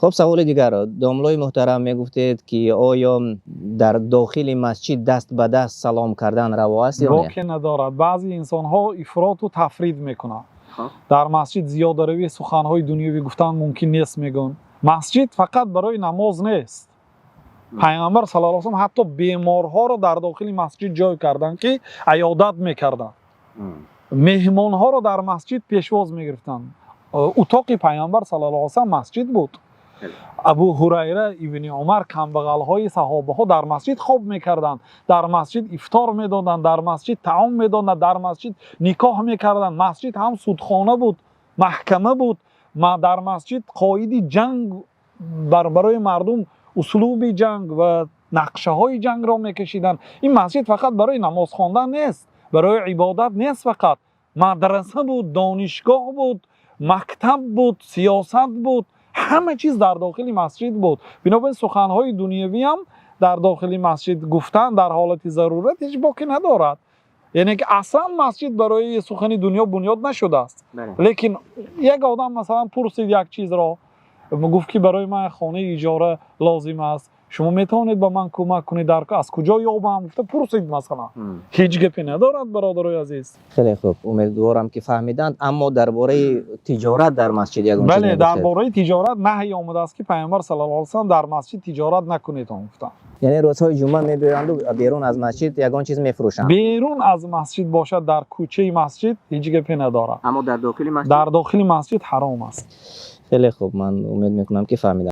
Хуб, саволи дигар. Домлои муҳтарам, мегуфтед, ки оё дар дохили масҷид даст ба даст салом кардан раво аст ё не? Боке надорад. Баъзе инсонҳо ифроту тафрит мекунанд. Дар масҷид зиёдаравии суханҳои дунёвӣ гуфтан мумкин нест, мегӯянд. Масҷид фақат барои намоз нест. Пайғамбар саллаллоҳу алайҳи васаллам ҳатто беморҳоро дар дохили масҷид ҷой карданд, ки аёдат мекарданд, меҳмонҳоро дар масҷид пешвоз мегирифтанд. Утоқи Пайғамбар саллаллоҳу алайҳи васаллам масҷид буд. Абу Ҳурайра, Ибни Умар, камбағалҳои саҳобаҳо дар масҷид хоб мекарданд, дар масҷид ифтор медоданд, дар масҷид таом медоданд, дар масҷид никоҳ мекарданд. Масҷид ҳам судхона буд, маҳкама буд, дар масҷид қоиди ҷанг барои мардум, услуби ҷанг ва нақшаҳои ҷангро мекашиданд. Ин масҷид фақат барои намоз хондан нест, барои ибодат нест фақат. Мадраса буд, донишгоҳ буд, мактаб буд, сиёсат буд, ҳама чиз дар дохили масҷид буд. Бинобар ин суханҳои дунявиам дар дохили масҷид гуфтан дар ҳолати зарурат ҳеҷ боке надорад. Яъне ки аслан масҷид барои сухани дунё бунёд нашудааст. Лекин як одам, масалан, пурсид як чизро, гуфт, ки барои ман хонаи иҷора лозим аст, шумо метавонед ба ман кӯмак кунед, дар аз куҷо ёбам, гуфта пурсид, масалан, ҳеҷ гапе надорад, бародарои азиз. Хеле хуб, умедворам, ки фаҳмиданд. Аммо дар бораи тиҷорат дар масҷид ягон чиз Бале, дар мегуфтед? бораи тиҷорат наҳй омадааст, ки Пайғамбар саллаллоҳу алайҳи васаллам дар масҷид тиҷорат накунед, он гуфтанд. Яъне рӯзҳои ҷумъа мебиёянду берун аз масҷид ягон чиз мефурӯшанд? Берун аз масҷид бошад, дар кӯчаи масҷид ҳеҷ гапе надорад. Аммо дар дохили масҷид? Дар дохили масҷид ҳаром аст. Хеле хуб, ман умед мекунам, ки фаҳмидам.